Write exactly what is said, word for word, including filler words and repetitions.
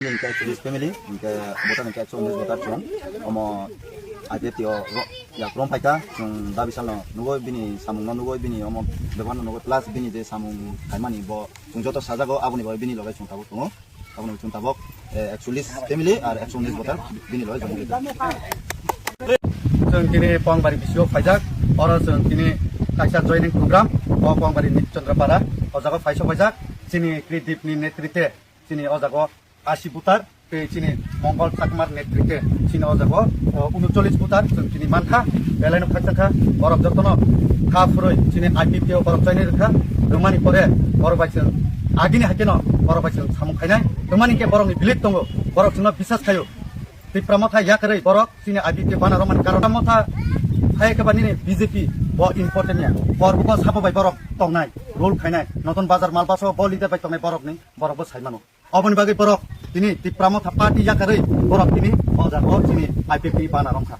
Hingke actually family, hingke voter hingke ekso unis voter chwng. Omo I P F T o ro-, yak rom phaikha, chwng dabi salno nugoi bini samungno nugoi bini omo bebano nugoi plus bini je samung khaimani bo chwng joto sajago aboni bagwi bini loge chwng tabuk tongo. Aboni chwng tabuk, eh, ekso unis family ar ekso unis voter bini loge join khaikha. Chwng tini Pongbari bisio phaijak, oro chwng tini kaisa joining program, o Pongbari ni Chandrapara, o jaga phaisa phaijak, chini Kridip ni netrite, chini o jaga asi voter, tei chini Mongol Chakmar netrite, chini o jaga, o, unochollis voter, chwng chini mankha, belai no khakchangkha, borok jotono kha phurui, chini I P P o borok joining rwkha, rwmani pore, borok bai chwng agini hakeno, borok bai chwng samung khainai, rwmani khe borokni belief tongo, borok chwngno bisas khaio. Tipra Motha yakarwi borok chini I P P bana romani karon Motha hai khe ba nini B J P bo important ya. Borok bo sabo bai borok tongnai, rule khainai. Notun Bazar Malbaso bo leader bai tongnai borokni, borok bo sai mano. Oboni bagwi borok tini Tipra Motha party yakarwi borok tini o jaga o chini I P P bana romkha.